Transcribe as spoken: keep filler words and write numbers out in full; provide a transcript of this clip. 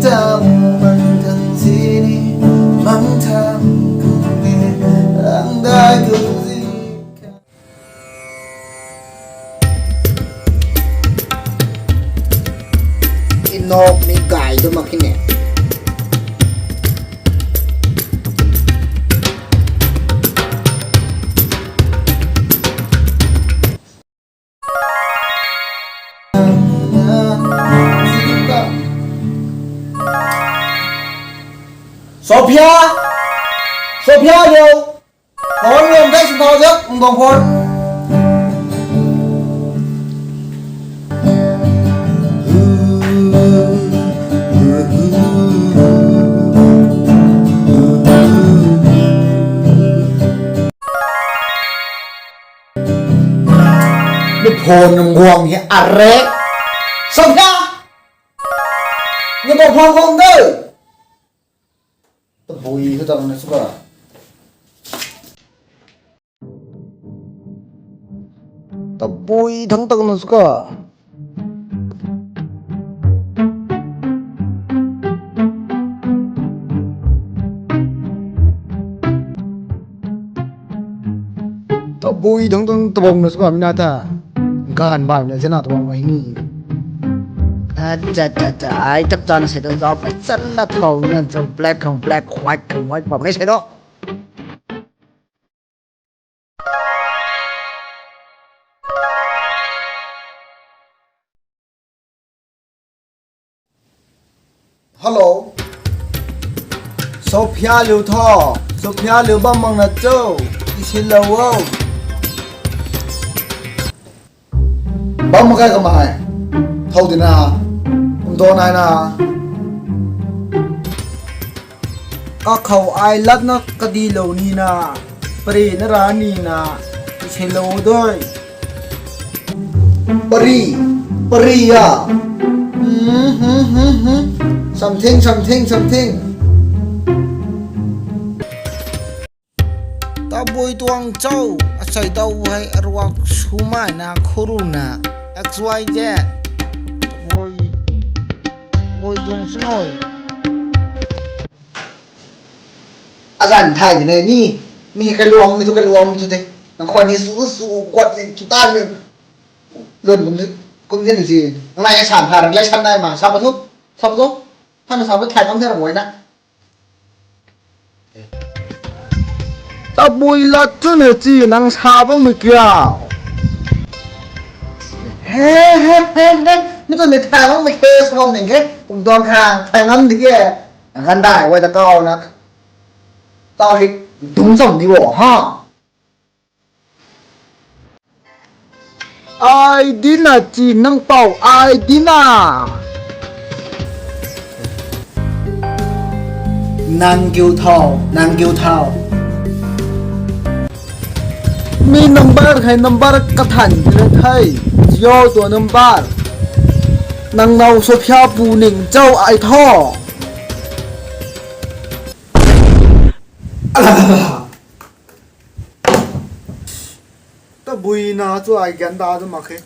Mang thang sini, mang thang kung ni, ang dai tu zi. Inok ni gay tu mak kine. Sophia! Sophia yo! Phone lum tei sw thau zak, ng bang phone. Mi phone nang guang hi are. Sophia! Ni bang phone guang de. Tabui thu tang na suka. Tabui thang tang na suka. Tabui thang tang tabang na suka mina ta. Gan bai na zena tabang mai ni. Acha, acha, acha. Ai tak chan se dan zau pai chan na thau na zau black khang black, white khang white pa mai se do. Hello. Sophia liu tho. Sophia liu bam mang na cho. Isilou o. Bam makai kamai. Thau dina. Kum do nai na. Kakhou ai latna kadilou nina, pari na ra nina, isilou doi. Pari, pari ya. Hmm, hmm, hmm, hmm. Something, something, something. Tabui tuang cho, asei dau hei aruak sumai na khuru na, X Y Z. Tabui, tabui tuang snoi. Azan thai de ne ni, ni kaluang mi tu, kaluang mi tu de. Nang khwan ni su su kwat ni tu tan ni. Lun kum kum zin si. Nang lai san thar, lai san nai ma, sa pa tu, sa pa tu. Thana sa pa thai kam thar mo na. Tabui lat tu na chi nang sa bam mi kya? He, he, he, he. Mi tu ni thai bam mi kya sa bam ning ke? Kum tuang khang thai ngam di ke. Nang kan dai wai ta kau na. Tau hei dung zam di wo, ha. Ai dina chi nang pau, ai dina. Nang kiu thau, nang kiu thau. Mi number hei number kathan tile thei. Jio tu number. Nang nau Sophia pu ning chau ai tho. Tabui na chu ai gan da tu mak khe.